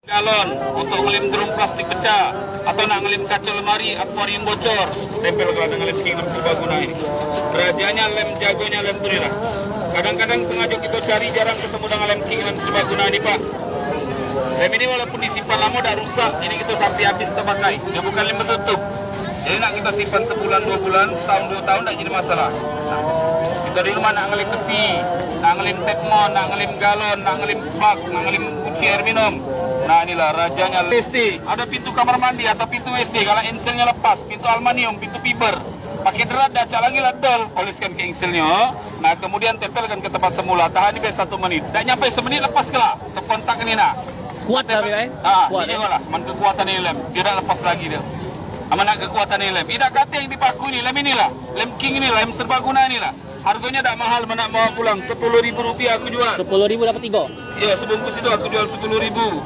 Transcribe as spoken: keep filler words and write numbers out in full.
Galon, untuk ngelem drum plastik pecah, atau nak ngelem kaca lemari, akuarium bocor, tempel ke ladang ngelem King Lem Serbaguna ini. Rajanya lem, jagonya lem tu ni lah. Kadang-kadang sengaja kita cari, jarang ketemu dengan lem King Lem Serbaguna ini, Pak. Lem ini walaupun disimpan lama dak rusak, ini kita sampai habis kita pakai. Dia bukan lem betutup. Jadi nak kita simpan sebulan, dua bulan, setahun, dua tahun, dak jadi masalah. Kita di rumah nak ngelem besi, nak ngelem tekmon, nak ngelem galon, nak ngelem bak, nak ngelem kunci air minum. Nah, inilah rajanya W C. Ada pintu kamar mandi atau pintu W C, kalau ensilnya lepas, pintu aluminium, pintu fiber. Pakai derat dah, cak lagi lah dol, oleskan ke ensilnya. Nah, kemudian tempelkan ke tempat semula. Tahan ni biasa satu menit. Dak nyampe semenit, lepas ke lah. Stop kontak ni, nah. Kuat tapi, eh? Ah, kuat, dia eh? Lah. Man kekuatan ni lem. Dia dak lepas lagi dia. Aman nak kekuatan ni lem. Idak kate yang dipaku ni, lem inilah. Lem King inilah, lem serbaguna inilah. Harganya dak mahal, man nak bawa pulang. Sepuluh ribu rupiah aku jual. Sepuluh ribu dapat tiga. Ya, sebungkus itu aku jual sepuluh ribu.